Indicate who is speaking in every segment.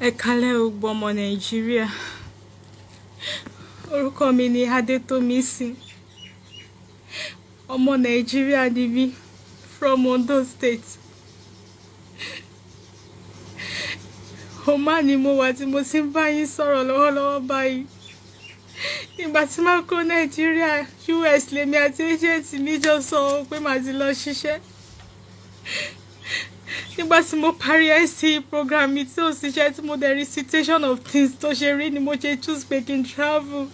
Speaker 1: Ẹ kálẹ́ gbogbo ọmọ Nàìjíríà. Orúkọ mi ni Adétómisìn. Ọmọ Nàìjíríà ni mí from Ondo State. Oman ni mo wà tí mo ti ń bá yín sọ̀rọ̀ lọ́wọ́lọ́wọ́ báyìí. Ìgbà tí màá kó Nàìjíríà, US lèmi àti agent mi jọ sọ pé màá ti lọ ṣiṣẹ́. Nígbà tí mo parí NCE program mi tí ò ṣiṣẹ́, tí mo dẹ̀ rí situation of things tó ṣe rí, ni mo ṣe choose pé kí n travel.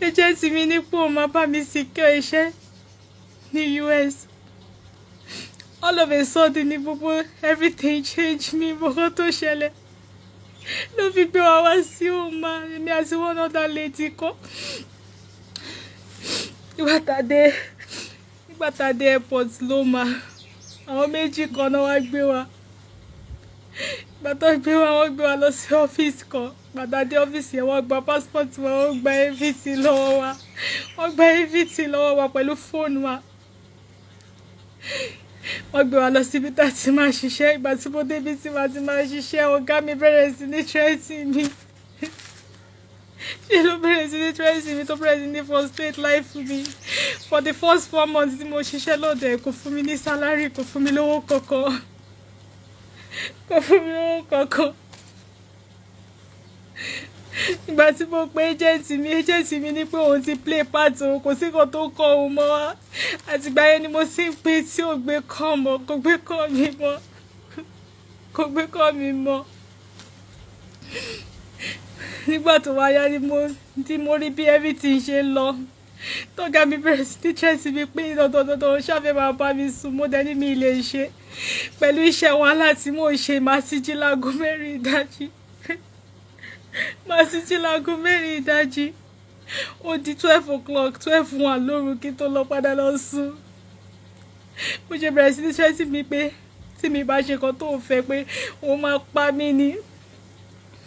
Speaker 1: Agent mi ní pé òun máa bá mi secure iṣẹ́ ní US. All of a sudden ni gbogbo everything change mi mọ̀ tó ṣẹlẹ̀. Ló fi gbé wa wá sí Oman, èmi àti one other lady kan. Nígbà tá dé airport ló máa, àwọn méjì kan náà wá gbé wa. Ìgbà tó gbé wa, wọ́n gbé wa lọ sí ọ́fíìsì kan. Ìgbà tá dé ọ́fíìsì yẹn, wọ́n gba passport wa, wọ́n gba everything lọ́wọ́ wa. Wọ́n gba everything lọ́wọ́ wa pẹ̀lú fóònù wa. Wọ́n gbé wa lọ síbi tá a ti máa ṣiṣẹ́. Ìgbà tí mo dé ibi tí màá ti máa ṣiṣẹ́, ọ̀gá mi bẹ̀rẹ̀ sí ní threaten mi. Ṣé ló bẹ̀rẹ̀ sí ní threaten mi, tó bẹ̀rẹ̀ sí ní frustrate life mi. For the first 4 months tí mo ṣiṣẹ́ lọ́dọ̀ ẹ̀, kò fún mi ní salary, kò fún mi lówó kankan. Kò fún mi lówó kankan. Ìgbà tí mo pe agent mi ní pé òun ti play part òun, kò sí nǹkan tó kọ òun mọ́ wá. Àti ìgbà yẹn ni mo sì ń pè tí ò gbé call mọ́, kò gbé call mi mọ́. Kò gbé call mi mọ́. Nígbà tó wá yá ni mo, tí mo rí bí everything ṣe ń lọ. Tọ́gá mi bẹ̀rẹ̀ sí ní threaten mi pé dandan dandan òun ṣá fẹ́ máa bá mi sùn. Mo dẹ̀ ní mi lè ṣe. Pẹ̀lú iṣẹ́ wàhálà tí mò ń ṣe, màá ti jí láago 4 ìdájí. Màá ti jí láago 4 ìdájí. Ó di 12 o'clock, 12:01 lóru kí n tó lọ padà lọ sùn. Bó ṣe bẹ̀rẹ̀ sí ní threaten mi pé tí mi bá ṣe nǹkan tó ń fẹ́ pé òun máa pa mí ni.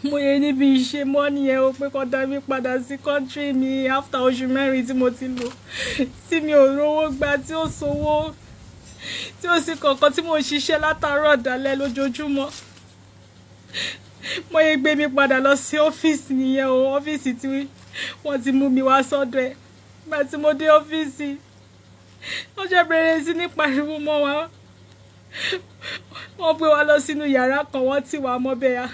Speaker 1: Mo yẹ níbi ìṣe mọ́ nìyẹn o, pé kó dá mi padà sí country mi after oṣù 4 tí mo ti lò. Tí mi ò rówó gba, tí ó sowó, tí ó sì kankan tí mò ń ṣiṣẹ́ látàárọ̀ dalẹ́ lójoojúmọ́. Mo yẹ gbé mi padà lọ sí ọ́fíìsì nìyẹn o, ọ́fíìsì tí wọ́n ti mú mi wá sọ́dọ̀ ẹ̀. Ìgbà tí mo dé ọ́fíìsì, wọ́n ṣe bẹ̀rẹ̀ sí ní pariwo mọ́ wa. Wọ́n gbé wa lọ sínú yàrá kan, wọ́n tì wá mọ́bẹ̀ ya.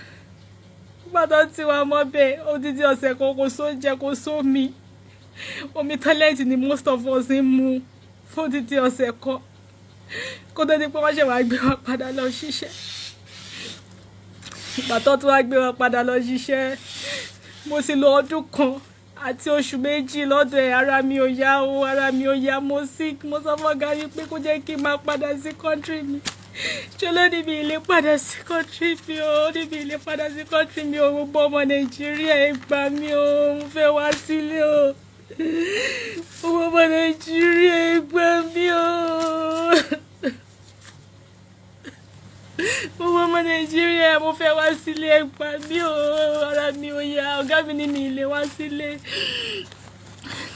Speaker 1: Nígbà tó tì wá mọ́bẹ̀, odidi ọ̀sẹ̀ kan, kò sóúnjẹ, kò sómi. Omi toilet ni most of us ń mu fún odidi ọ̀sẹ̀ kan. Kó tó di pé wọ́n ṣẹ̀ wá gbé wa padà lọ ṣiṣẹ́. Ìgbà tó tún wá gbé wa padà lọ ṣiṣẹ́, mo sì lo ọdún kan àti oṣù 2 lọ́dọ̀ ẹ̀. Ara mi ò yá o, ara mi ò yá, mo sick. Mo sọ fún ọ̀gá mi pé kó jẹ́ kí n máa padà sí country mi. Ṣé ló ní mi lè padà sí country mi o? Ó ní mi lè padà sí country mi o. Gbogbo ọmọ Nàìjíríà, ẹ gbà mí o, mo fẹ́ wá sílé o. Gbogbo ọmọ Nàìjíríà, ẹ gbà mí o. Gbogbo ọmọ Nàìjíríà, mo fẹ́ wá sílé, ẹ gbà mí o. Ara mi ò yá. Ọ̀gá mi ní mi lè wá sílé.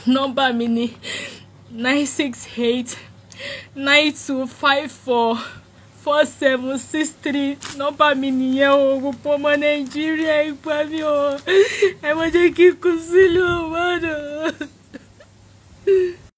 Speaker 1: Nọ́mbà mi ni 968 9254 4763. Nọ́mbà mi nìyẹn o. Gbogbo ọmọ Nàìjíríà, ẹ gbà mí o. Ẹ má jẹ́ kí n kú sílùú Oman o.